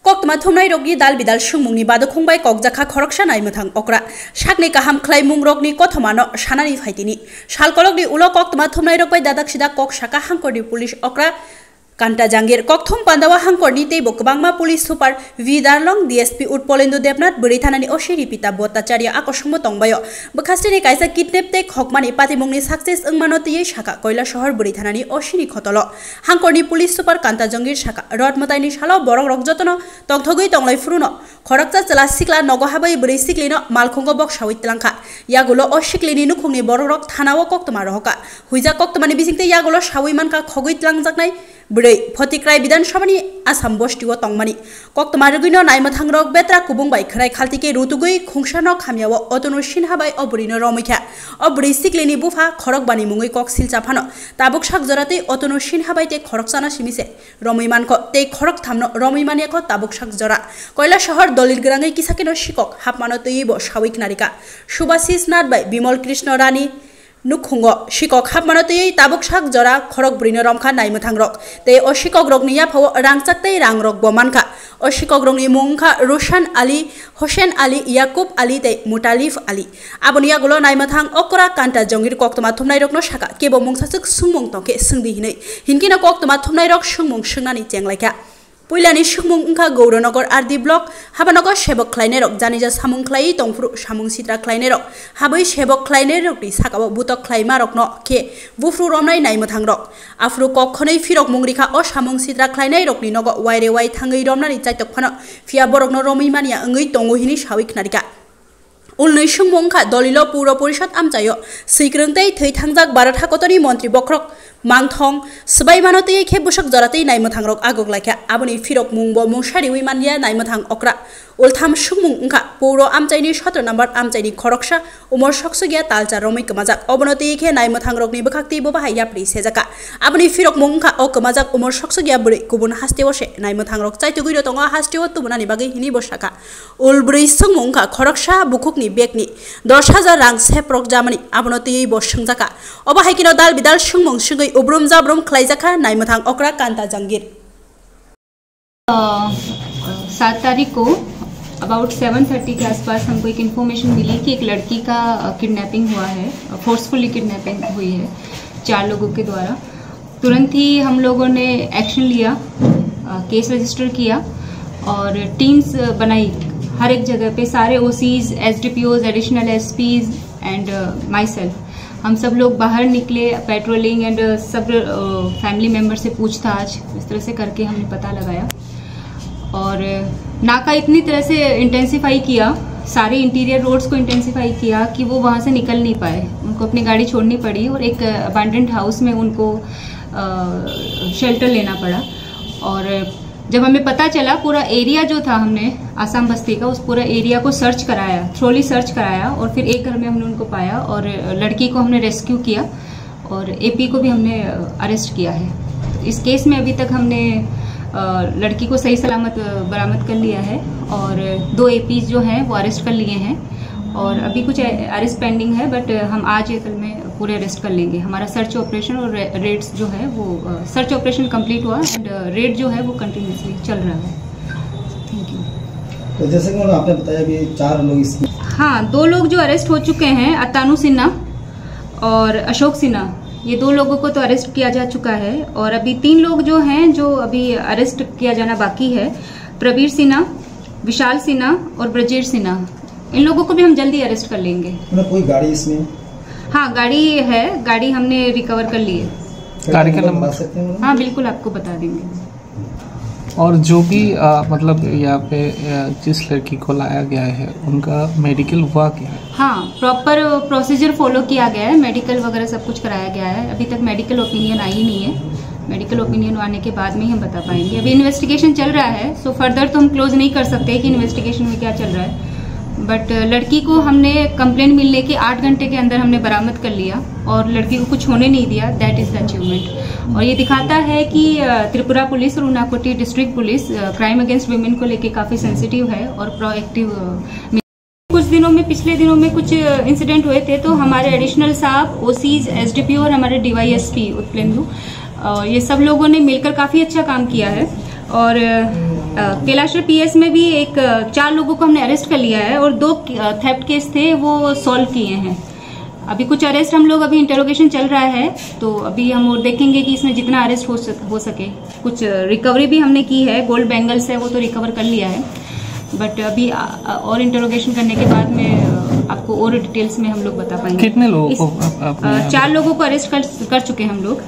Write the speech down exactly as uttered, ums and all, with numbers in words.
Koktwma thumnairokni dal bidal swngmungni badukhung bai kokjakha khoroksa naimwthang okra. Sakni kaham khlaimungrokni kothomano sanani phaitini. Salkolokni ulo koktwma thumnairok bai dadak sidak kok saka hangkorni police okra Kanta Jangir. Kokthum pandao hangkorni teibo kwbangma police super V Darlong, D S P Utpolendra Debnath, bwrwi thanani O C Ripita Bhattacharya akosongbo tongbaio. Bwkhasteni kaisa kidnap tei khokmani patimungni success wngmano twiwi saka Koilasohor bwrwi thanani O C ni khotolo. Hangkorni police super Kanta Jangir saka, rot mwtaini salo borok rok jotono tongthogwi tonglai phuruno khoroksa chwla sikla nogo habwi bwrwi siklino malkhungo bok sawi tlangkha. Yagulo o siklini nukhungni borok rok thanao koktwma rohorkha. Huijak koktwmani bisingtwi yagulo sawi mankha khogwi tlangjaknai bwrwi Photikrai Bidhan Sabhani Assam bostio tongmani. Koktwma rwgwino naimwthangrok betra kubung bai khwnai khaltike rutugwi khungsano khamyao Otonu Sinha bai o bwrwino romwi kha. O bwrwi siklini bupha khorokbani mungwi kok silcha phano tabuk sak jora tei Otonu Sinha bai tei khoroksano simi se romwi mankho tei khorokthamno romwi manyakho tabuk sak jora. Koilasohor Dolil Gwrangwi kisakeno sikok hapmano twiwi bo sawi khnarikha. Subhasis Nath bai Bimal Krishna Rani nukhungo sikok hapmano twiwi tabuk sak jora khorok bwrwino romkha naimwthangrok. Tei o sikokrokni yaphao rangchak tei rangrokbo mankha. O sikokrokni mung wngkha Roshan Ali, Hossein Ali, Yakub Ali tei Mutalif Ali. Aboni yagulo naimwthang okra Kanta Jongir koktwma thumnairokno sakha, kebo mungsaswk swngmung tongkhe swngdi hinwi. Hinkhe no koktwma thumnairok swngmung swngnani chenglaikha. Puilani swngmung wngkha Gauranagar R D block, habanogo sebok khlainairok janija samung khlaiwi tongphuru samung sitra khlainairok, habwi sebok khlainairokni sakao butok khlaimarokno khe buphuru romnai naimwthangrok. Aphuru kok khwnwi phirok mung rikha o samung sitra khlainairokni nogo waire wai thangwi romnani chaitok phano, phiya borokno romwi manya wngwi tongo hinwi sawi khnarikha. Ulnwi swngmung wngkha Dolilo Puro Porishad amchaio swikrwng tei thwi thangjak Bharat hakotorni montri bokhorok mangthong swbaimano twiwi khe bwswk jora tei naimwthangrok agok laikha. Aboni phirok mungbo mungsa riwi manya naimwthang okra. Ultham swngmung wngkha Puro amchaini sotro number amchaini khoroksa umor soksogya talcha romwi kwmajak. Obono twiwi khe naimwthangrokni bwkhaktwi bo bahai yapri sejakha. Aboni phirok mung wngkha o kwmajak umor soksogya bwrwi kubun hasteo se naimwthangrok chaitugwino tongo hasteo tubunani bagwi hinwi bo sakha. Ulbrwi swngmung wngkha khoroksa bukhukni begni dos hajar rang seprok jamani, abono twiwi bo swngjakha. Obo hai kheno dal bidal swngmung swngwi ubrum jabrum khlaijakha naimwthang okra Kanta Jangir. अ, सात तारीख को about seven thirty के आसपास हमको एक इन्फॉर्मेशन मिली कि एक लड़की का, अ, किडनैपिंग हुआ है, फोर्सफुली किडनैपिंग हुई है चार लोगों के द्वारा। तुरंत ही हम लोगों ने एक्शन लिया, अ, केस रजिस्टर किया और टीम्स बनाई हर एक जगह पे, सारे ओसीज, एसडीपीओज, एडिशनल एसपीज and myself। हम सब लोग बाहर निकले, पेट्रोलिंग एंड सब, अ, फैमिली मेंबर से पूछताछ, इस तरह से करके हमने पता लगाया। और नाका इतनी तरह से इंटेंसिफाई किया, सारे इंटीरियर रोड्स को इंटेंसिफाई किया कि वो वहाँ से निकल नहीं पाए, उनको अपनी गाड़ी छोड़नी पड़ी और एक अबैंडन्ड हाउस में उनको, अ, शेल्टर लेना पड़ा। और जब हमें पता चला, पूरा एरिया जो था, हमने आसाम बस्ती का उस पूरा एरिया को सर्च कराया, थ्रोली सर्च कराया और फिर एक घर में हमने उनको पाया और लड़की को हमने रेस्क्यू किया और एपी को भी हमने अरेस्ट किया है। तो इस केस में अभी तक हमने, अ, लड़की को सही सलामत, अ, बरामद कर लिया है और दो एपीज जो हैं, वो अरेस्ट कर लिए हैं और अभी कुछ अरेस्ट पेंडिंग है, बट हम आज या कल में पूरे अरेस्ट कर लेंगे। हमारा सर्च ऑपरेशन और रे-, रेड्स जो है वो, अ, सर्च ऑपरेशन कंप्लीट हुआ एंड, अ, रेड जो है वो कंटिन्यूअसली चल रहा है। Thank you. तो जैसे कि मैडम आपने बताया, अभी चार लोग इसमें हाँ, दो लोग जो अरेस्ट हो चुके हैं, अतानु सिन्हा और अशोक सिन्हा, ये दो लोगों को तो अरेस्ट किया जा चुका है और अभी तीन लोग जो हैं, जो अभी अरेस्ट किया जाना बाकी है, प्रवीर सिन्हा, विशाल सिन्हा और ब्रजेश सिन्हा, इन लोगों को भी हम जल्दी अरेस्ट कर लेंगे। मतलब कोई गाड़ी इसमें? हाँ, गाड़ी है, गाड़ी हमने रिकवर कर ली है। गाड़ी का नंबर बता सकते हैं मैडम? हाँ, बिल्कुल आपको बता देंगे। और जो भी, अ, मतलब यहाँ पे, अ, जिस लड़की को लाया गया है, उनका मेडिकल हुआ क्या है? हाँ, प्रॉपर प्रोसीजर फॉलो किया गया है, मेडिकल वगैरह सब कुछ कराया गया है। अभी तक मेडिकल ओपिनियन आई नहीं है, मेडिकल ओपिनियन आने के बाद में ही हम बता पाएंगे। अभी इन्वेस्टिगेशन चल रहा है, सो फर्दर तो हम क्लोज नहीं कर सकते कि इन्वेस्टिगेशन में क्या चल रहा है। बट लड़की को हमने कंप्लेंट मिलने के आठ घंटे के अंदर हमने बरामद कर लिया और लड़की को कुछ होने नहीं दिया, दैट इज़ द अचीवमेंट। और ये दिखाता है कि, अ, त्रिपुरा पुलिस और उनाकोटी डिस्ट्रिक्ट पुलिस, अ, क्राइम अगेंस्ट वुमेन को लेके काफ़ी सेंसिटिव है और प्रोएक्टिव, अ, कुछ दिनों में, पिछले दिनों में कुछ इंसिडेंट हुए थे, तो हमारे एडिशनल साहब, ओसीज, एसडीपीओ और हमारे डीवाईएसपी उत्पलेंदु, अ, ये सब लोगों ने मिलकर काफ़ी अच्छा काम किया है। और, अ, कैलाशहर पीएस में भी एक अ, चार लोगों को हमने अरेस्ट कर लिया है और दो थेफ्ट केस थे, वो सॉल्व किए हैं। अभी कुछ अरेस्ट हम लोग, अभी इंटरोगेशन चल रहा है, तो अभी हम और देखेंगे कि इसमें जितना अरेस्ट हो सक, हो सके। कुछ रिकवरी भी हमने की है, गोल्ड बैंगल्स है, वो तो रिकवर कर लिया है, बट अभी अ, अ, और इंटरोगेशन करने के बाद में अ, आपको और डिटेल्स में हम लोग बता पाएंगे। कितने लोगों इस- को आप- आपने अ, यहाँ चार लोगों को अरेस्ट कर, कर चुके हैं हम लोग।